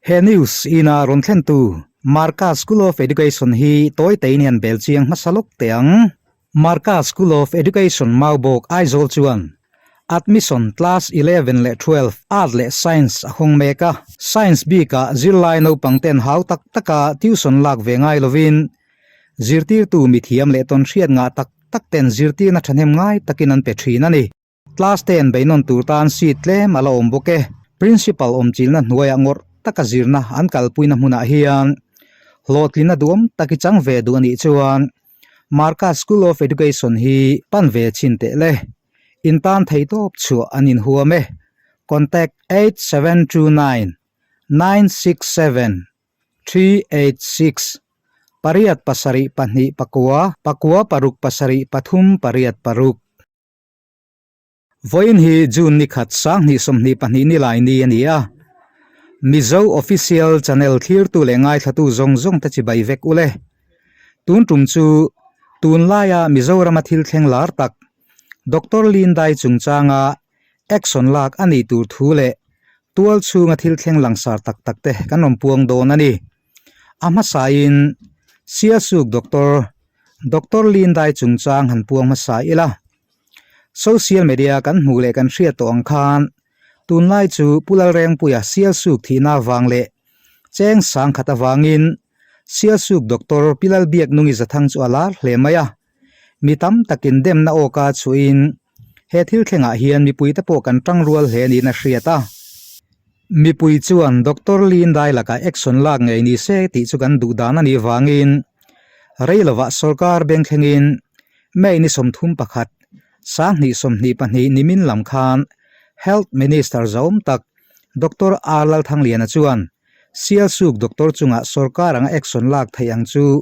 He news ina rawn thlentu Marka School of Education hi tawi tein hian bel chiang hmasa lawk teh ang. Marka School of Education Maubawk Aizawl chuan admission class 11 leh 12 Art leh Science a hawng mek a. Science bikah zirlai naupang ten hau tak taka tuition lak ve ngai lovin zirtirtu mithiam leh tawnhriat ngah tak tak ten zirtirna thahnem ngai takin an pe thin a ni. Class ten beihnawn tur tan seat tlem a la awm bawk e. Principal awmchilna hnuaiah ngawrh taka zirna an kalpuina hmunah hian hlawhtlinna duhawm tak i chang ve duh a nih chuan Marka School of Education hi pan ve chhin teh le. In tan theihtawp chhuah an inhuam e. Contact 8729 967 386 pariat pasarih pahnih pakua pakua paruk pasarih pathum pariat paruk. Vawiin hi June ni khat sanghnih 22 ni lai ni a ni a. Mizo Official Channel thlirtu leh ngaithlatu zawng zawng te chibai vek ule. Tun tum chu tunlaia Mizorama thil thleng lar tak Doctor Lindai chungchanga action lak a nih tur thu leh tual chhunga thil thleng langsar tak tak te kan rawn puang dawn a ni. A hmasain Sialsuk Doctor Doctor Lindai chungchang han puang hmasa ila. Social media kan hmuh leh kan hriat tawh ang khan tunlai chu Pu Lalrengpuia Sialsuk thihna avang leh cheng sangkhat avangin Sialsuk Doctor Pi Lalbiaknungi Zathang chu a lar hle mai a. Mi tam takin demna awka chhuahin he thil thlengah hian mipuite pawh kan tangrual hle niin a hriat a. Mipui chuan Doctor Lindai lakah action lak ngei ni se tih chu kan duh dan a nih vangin rei lovah sorkar beng thlengin May ni 31, 2022 nimin lam khan Health Minister zauhawm tak Doctor R Lalthangliana chuan Sialsuk doctor chungah sorkar anga action lak theih ang chu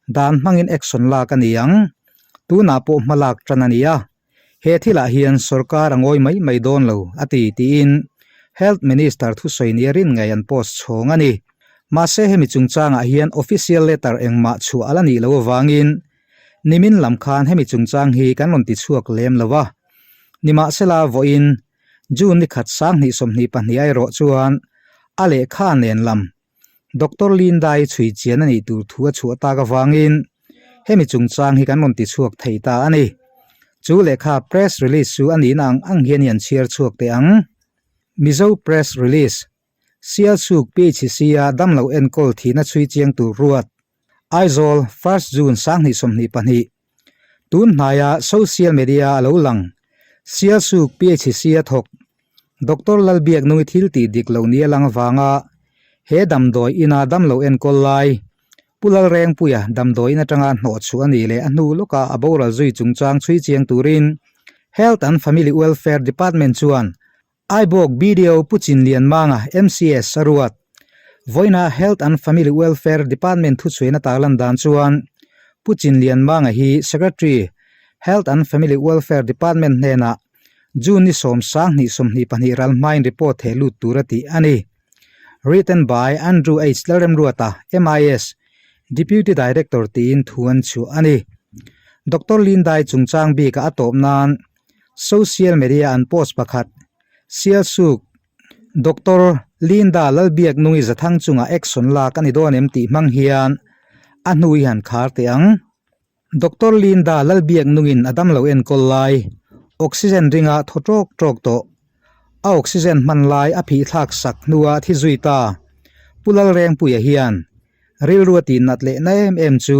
dan hmangin action lak a ni ang. Tunah pawh hma lak tan a ni a. He thilah hian sorkar a ngawi mai mai dawn lo a ti tiin Health Minister thusawi nia rin ngei an post chhawng a ni. Mahse hemi chungchangah hian official letter engmah chhuah a la nih loh avangin nimin lam khan hemi chungchang hi kan rawn ti chhuak lem lo a. Nimahsela vawiin June ni khat 2022 erawh chuan a lehkha nen lam Doctor Lindai chhui chian a nih tur thu a chhuah tak avangin hemi chungchang hi kan rawn ti chhuak thei ta a ni. Chu lehkha press release chu a nihna ang ang hian i an chhiar chhuak teh ang. Mizo Press Release, Sialsuk PHC-a damlo enkawl thihna chhui chiang tur ruat, Aizawl, First June 2022. Tun hnaia social media a lo lang, Sialsuk PHC-a thawk Doctor Lalbiaknungi thil tih dik lo ni a lang avanga he damdawi ina damlo enkawl lai Pu Lalrengpuia damdawi in atanga hnawh chhuah a nih leh a hnu lawka a boral zui chungchang chhui chiang turin Health and Family Welfare Department chuan Aibawk BDO Pu Chinlianmanga MCS a ruat. Vawiina Health and Family Welfare Department thuchhuaina tarlan dan chuan Pu Chinlianmanga hi Secretary, Health and Family Welfare Department hnenah June ni 2022 ral hmain report theh lut tur a tih a ni. Written by Andrew H. Lalremruata, MIS, Deputy Director tiin thu an chhuah a ni. Doctor Lindai chungchang bika a tawp nan social media an post pakhat Sialsuk Doctor Linda Lalbiaknungi Zathang chungah action lak a ni dawn em tih hmang hian a hnu hi han khar teh ang. Doctor Linda Lalbiaknungin a damlo enkawl lai, oxygen ringa thaw tawk tawk tawh. A oxygen hman lai a phih thlak sak hnua thi zui ta. Pu Lalrengpuia hian rilru a tih nat leh na em em chu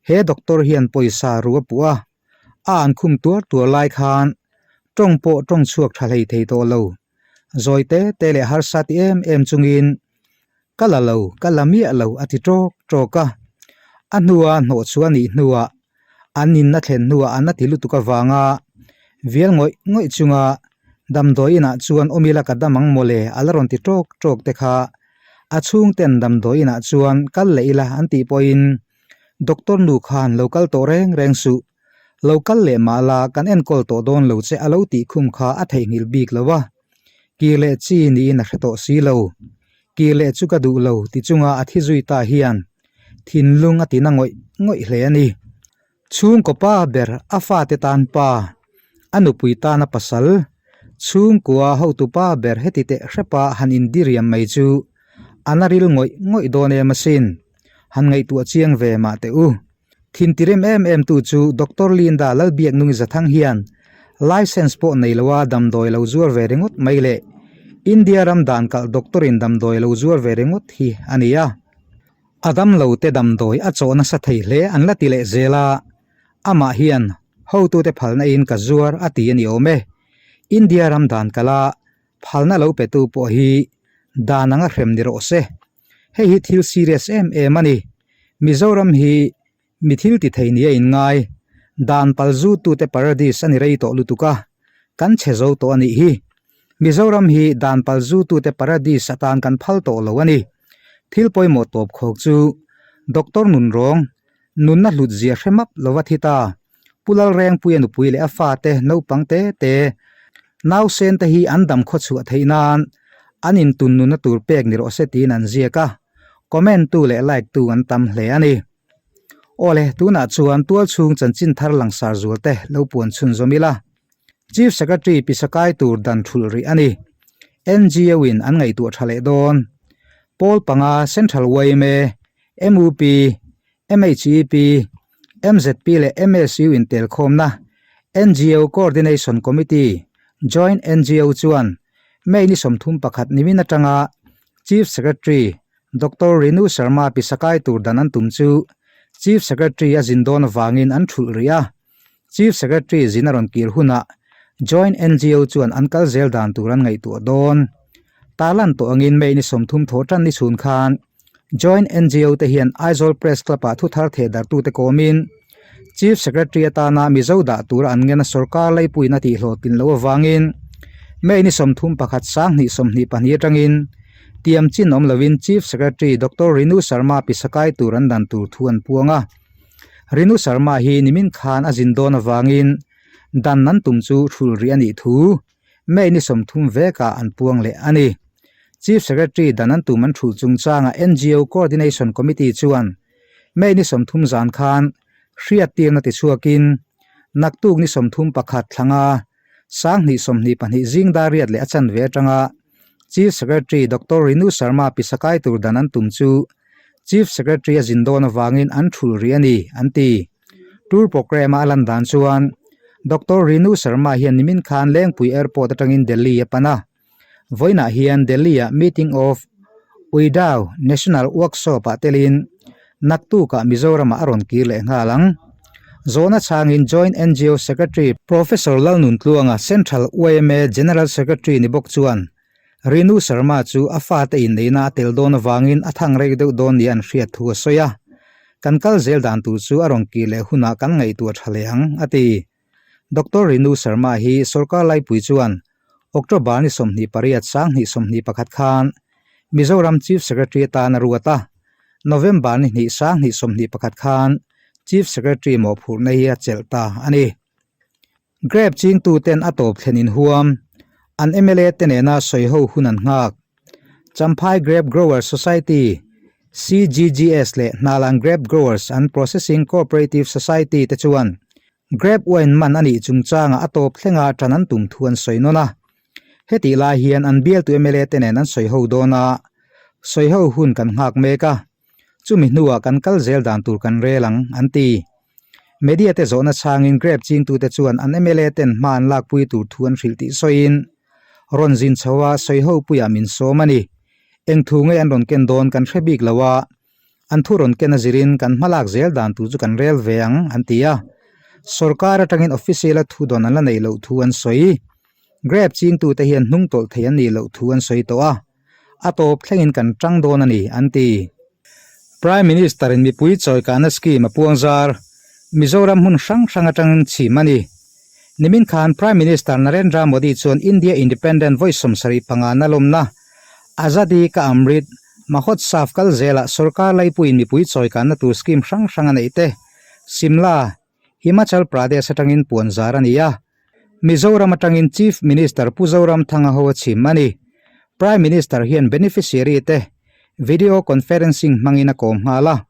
he doctor hian pawisa ru a puh a, a an khum tuar tuar lai khan tawng pawh tawng chhuak tha hlei thei tawh lo. Zawi te te leh harsa ti em em chungin Ka la lo, ka la miah lo a ti tawk tawk a. A hnua hnawh chu a nih hnuah an inna thlen hnuah an a ti lutuk avanga vial ngawih ngawih chunga damdawi inah chuan awm ila ka dam ang mawle a la rawn ti tawk tawk te kha a chhungten damdawi inah chuan kal leh ila an tih pawhin doctor nu khan lo kal tawh reng reng suh, lo kal leh mah la kan enkawl tawh dawn lo che a lo tih khum kha a theihnghilh bik lo a. Kir leh chi niin a hre tawh si lo. Kir leh chu ka duh lo ti chunga a thi zui ta hian thinlung a tina ngawih ngawih hle a ni. Chhungkaw pa ber a fate tan pa, a nupui tana pasal, chhungkua hotu pa ber heti teh hrepa han indiriam mai chu. A na ril ngawih ngawih dawn em asin. Han ngaihtuah chiang ve mah teh u. Thintirem em em tu chu Doctor Linda Lalbiaknungi Zathang hian licence pawh nei loa damdawi lo zuar ve ringawt mai leh India ram dan kalh doctor in damdawi lo zuar ve ringawt hi a ni a. A damlo te damdawi a chawh nasa thei hle an la ti leh zel a, amah hian hotute phalna in ka zuar a ti a ni awm e. India ram dan kalh a phalna lo petu pawh hi dan anga hrem ni rawh se. Hei hi thil serious em em a ni. Mizoram hi mi thil ti thei nia in ngai. Dan pal zutute paradise a ni rei tawh lutuk a, kan chhe zo tawh a nih hi. Mizoram hi dan pal zutute paradise atan kan phal tawh lo a ni. Thil pawimawh tawp khawk chu Doctor Nunrawng nunna hlut zia hre map lova thi ta. Pu Lalrengpuia nupui leh a fate naupang te te nausen te hi an dam khaw chhuah theih nan an intun nunna tur pek ni rawh se tiin an ziak a, comment tu leh like tu an tam hle a ni. Awle, tunah chuan tual chhung chanchin thar langsar zual te lo puan chhunzawm ila. Chief Secretary pisakai tur dan thulh rih a ni. NGO in an ngaihtuah tha leh dawn. Pawl panga Central yma, MUP, MHEP, MZP leh MSU intelkhawmna NGO Coordination Committee, Joint NGO, chuan May ni 31 nimin atanga Chief Secretary Doctor Renu Sharma pisakai tur dan an tum chu Chief Secretary a zin dawn avangin an thulh rih a. Chief Secretary zin a rawn kir hunah Joint NGO chuan an kal zel dan tur an ngaihtuah dawn. Tarlan tawh angin May ni 30 thawh tan ni chhun khan Joint NGO te hian Aizawl Press Club-ah thu thar theh darhtute kawmin Chief Secretary atana Mizo dah tura an ngena sorkar leipuiin a tihhlawhtlin loh avangin May ni 31 2022 atangin tiam chin awm lovin Chief Secretary Doctor Renu Sharma pisakai tur an dan tur thu an puang a. Renu Sharma hi nimin khan a zin dawn avangin dan an tum chu hrulh rih a nih thu May ni 30 vekah an puang leh a ni. Chief Secretary dan an tum an thulh chungchanga NGO Coordination Committee chuan May ni 30 zan khan hriattirna tichhuakin naktuk ni 31 thlanga 2022 zing dar riat leh a chanve atanga Chief Secretary Doctor Renu Sharma pisakai tur dan an tum chu Chief Secretary a zin dawn avangin an thulh rih a ni, an ti. Tour programme a lan dan chuan Doctor Renu Sharma hian nimin khan Lengpui Airport atangin Delhi a pan a. Vawiinah hian Delhi-ah meeting of Uidao National Workshop ah telin naktukah Mizoramah a rawn kir leh nghal ang. Zawhna chhangin Joint NGO Secretary Professor Lalnuntluanga Central yma General Secretary ni bawk chuan Renu Sharma chu a fate inneihna a tel dawn avangin a thang rei deuh dawn nia an hriat thu a sawi a, Kan kal zel dan tur chu a rawn kir leh hunah kan ngaihtuah tha leh ang, a ti. Doctor Renu Sharma hi sorkar laipui chuan October ni 28 2021 khan Mizoram Chief Secretary atan a ruat a, November ni hnih 2021 khan Chief Secretary mawhphurhna hi a chelh ta a ni. Grape chingtuten a tawp thlen inhuam, an mla te nena sawiho hun an nghak. Champhai Grape Growers Society, CGGS, leh Hnalang Grape Growers and Processing Cooperative Society te chuan grape wine man a nih chungchangah a tawp thlenga ṭan an tum thu an sawi nawn a. Hetih lai hian an bialtu mla te nen an sawiho dawn a, sawiho hun kan nghak mek a. Chumi hnuah kan kal zel dan tur kan rel ang, an ti. Media te zawhna chhangin grape chingtute chuan an mla ten hma an lakpui tur thu an hrilh tih sawiin, rawn zin chho a sawiho puiah min sawm a ni. Eng thu nge an rawn ken dawn kan hre bik lo a, an thu rawn ken a zirin kan hma lak zel dan tur chu kan rel ve ang, an ti a. Sorkar atangin official a thu dawn an la neih loh thu an sawi. Grape chingtute hian hnung tawlh thei an nih loh thu an sawi tawh a. A tawp thlengin kan tang dawn a ni, an ti. Prime Minister in mipui chawikahna scheme a puang zar, Mizoram hmun hrang hrang atangin chhim a ni. Nimin khan Prime Minister Narendra Modi chuan India Independent vawi 75 na lawmna, Azadi Ka Amrit Mahotsav kal zelah sorkar laipuiin mipui chawikahna tur scheme hrang hrang a neih te, Simla, Himachal Pradesh atangin puan zar a ni a, Mizoram atangin Chief Minister Pu Zoramthanga ho a chhim a ni. Prime Minister hian beneficiary te video conferencing hmangin a kawm nghal a.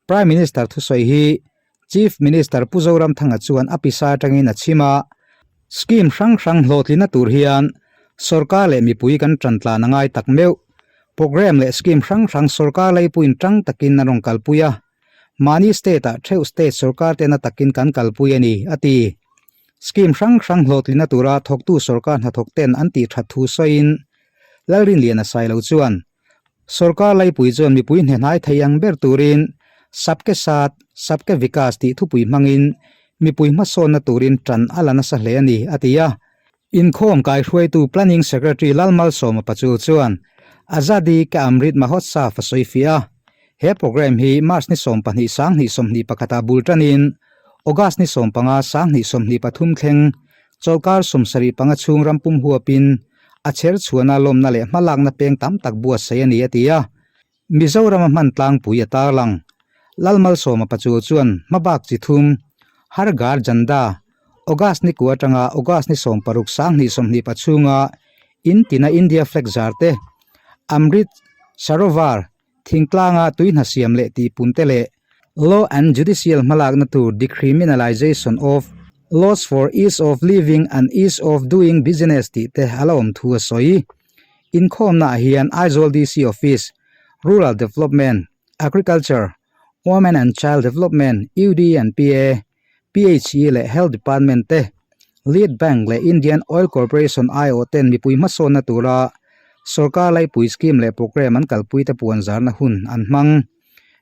Prime Minister thusawi hi Chief Minister Pu Zoramthanga chuan a pisa atangin a chhim a. Scheme hrang hrang hlawhtlina tur hian sorkar leh mipui kan tan tlan a ngai tak meuh. Programme leh scheme hrang hrang sorkar leipuiin tang takin an rawn kalpui a, mahni state-ah theuh state sorkar tena takin kan kalpui a ni, a ti. Scheme hrang hrang hlawhtlina tura thawktu sorkar hnathawk ten an tih that thu sawiin Lalrinliana Sailo chuan, Sorkar laipui chuan mipui hnehnai thei ang ber turin Sabke Saath, Sabke Vikas tih thupui hmangin mipui hmasawnna turin tan a la nasa hle a ni, a ti a. Inkhawm kaihruaitu Planning Secretary Lalmalsawma Pachul chuan Azadi Ka Amrit Mahotsav a sawi fiah a. He programme hi March ni 12 2021 ah bul tanin August ni 15 2023 thleng chawlhkar 75 chhung rampum huapin a chher chhuahna lawmna leh hmalakna peng tam tak buatsaih a ni a ti a. Mizorama hman tlangpui a tarlang. Lalmalsawma Pachul chuan hmabak chi thum, Har Ghar Jhanda, August ni kua atanga August ni 16 2020 pachhunga in tina India flag zar te, Amrit Sarovar, thingtlanga tui hna siam leh tihpun te leh Law and Judicial hmalakna tur Decriminalisation of Laws for Ease of Living and Ease of Doing Business tih te a la awm thu a sawi. Inkhawmnaah hian Aizawl DC Office, Rural Development, Agriculture, Women and Child Development, UD and PA, PHE leh Health Department te, Lead Bank leh Indian Oil Corporation aiawh ten mipui hmasawnna tura sawrkar laipui scheme leh programme an kalpui te puanzarna hun an hmang.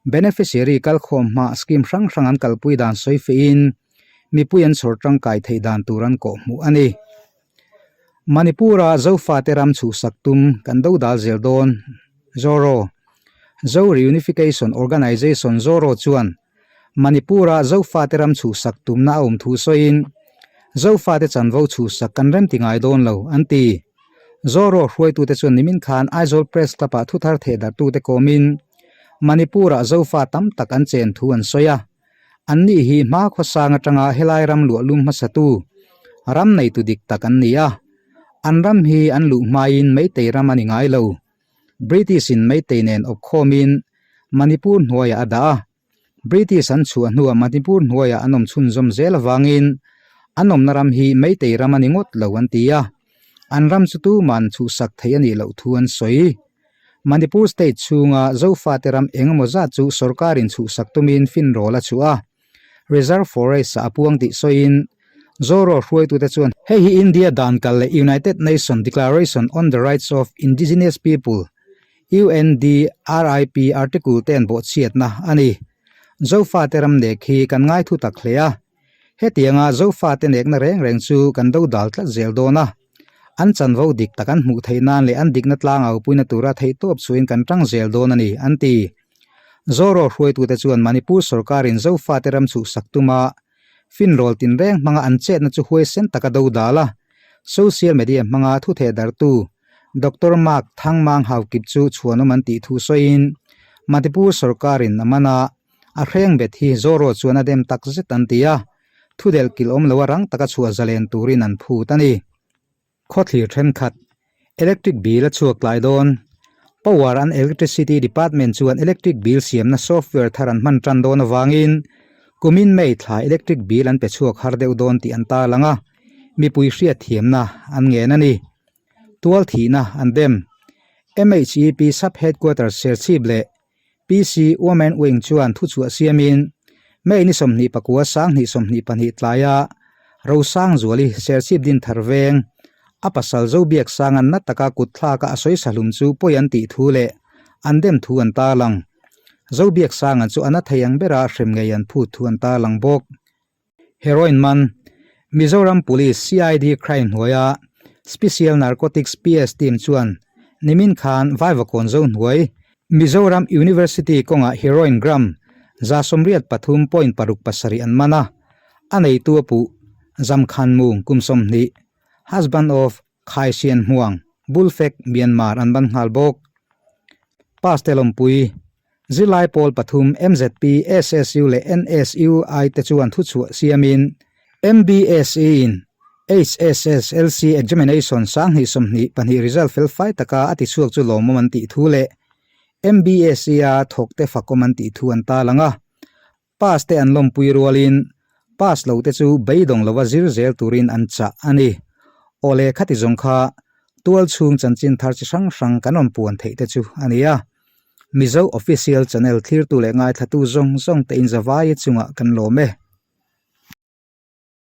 Beneficiary kalkhawm hma scheme hrang hrang an kalpui dan sawi fehin mipui an chhawr tangkai theih dan tur an kawhhmuh a ni. Manipur-a Zofate ram chhuhsak tum kan do dal zel dawn, Zoro. Zo Reunification Organization, Zoro, chuan Manipur-a Zofate ram chhuhsak tumna a awm thu sawiin, Zofate chanvo chhuhsak kan remti ngai dawn lo, an ti. Zoro hruaitute chuan nimin khan Aizawl Press Club-ah thuthar thehdarhtute kawmin Manipur-ah Zofa tam tak an chen thu an sawi a. Anni hi hma khawsang atanga helai ram luahlum hmasatu, ram neitu dik tak an ni a. An ram hi an luh hmain Meitei ram a ni ngai lo. British-in Meitei nen awpkhawmin Manipur hnuaiah a dah a. British an chhuah hnuah Manipur hnuaiah an awm chhunzawm zel avangin an awmna ram hi Meitei ram a ni ngawt lo an ti a. An ram chu tuman chhuhsak theih a nih loh thu an sawi. Manipur state chhunga Zofate ram engemaw zat chu sorkarin chhuhsak tumin finrawl a chhuah a, Reserve Forest-ah a puang tih sawiin Zoro hruaitute chuan hei hi India dan kal leh United Nation Declaration on the Rights of Indigenous People, UNDRIP, article ten bawhchhiatna a ni. Zofate ram nek hi kan ngaithu tak hle a, Hetianga Zofate nekna reng reng chu kan do dal tlat zel dawn a, an chanvo dik tak an hmuh theih nan leh an dikna tlang au puina tura theihtawp chhuin kan tang zel dawn a ni, an ti. Zoro hruaitute chuan Manipur sorkarin Zofate ram chhuhsak tuma finrawl tinreng hmanga an chetna chu huaisen taka do dal a, social media hmanga thu thehdartu Doctor Mark Thangmang Haukip chu chhuanawm an tih thu sawiin Manipur sorkarin a man a, A hreng bet hi Zoro chuan a dem tak zet an ti a, thudelh kilh awm loa rang taka chhuah zalen turin an phut a ni. Khawthlir thenkhat, Electric bill a chhuak tlai dawn. Power and Electricity Department chuan electric bill siamna software thar an hman tan dawn avangin kumin May thla electric bill an pe chhuak har deuh dawn tih an tarlang a, mipui hriatthiamna an ngen a ni. Tual thihna an dem. MHEP Sub-Headquarters Serchhip leh PC Women Wing chuan thuchhuah siamin May ni 29 2022 tlaia Rosangzuali Serchhip Dinthar veng a pasal Zobiaksanga'n na taka kut thlaka a sawi sahlum chu pawi an tih thu leh an dem thu an tarlang. Zobiaksanga'n chu a na thei ang bera hrem ngei an phut thu an tarlang bawk. Heroin man, Mizoram Police CID Crime hnuaia Special Narcotics PS team chuan nimin khan Vaivakawn zo hnuai Mizoram University kawngah heroin gram 83.67 an man a, a neitu a puh Zamkhan Mung kum 20, husband of Khaisian Hmuang, Bulfek, Myanmar an ban nghal bawk. Pass te lawmpui, Zirlai pawl pathum MZP, SSU leh NSUI te chuan thuchhuah siamin MBSE in HSSLC Examination 2022 result fel fai taka a tichhuak chu lawmawm an tih thu leh MBSE a thawkte fakawm an tih thu an tarlang a. Pass te an lawmpui rualin pass lo te chu beidawng lova zir zel turin an chah a ni. Awle khati zawng kha. Tual chhung chanchin thar chi hrang hrang kan rawn puan theih te chu a ni a. Mizo Official Channel thlirtu leh ngaithlatu zawng zawng te inzavaia chungah kan lawm e.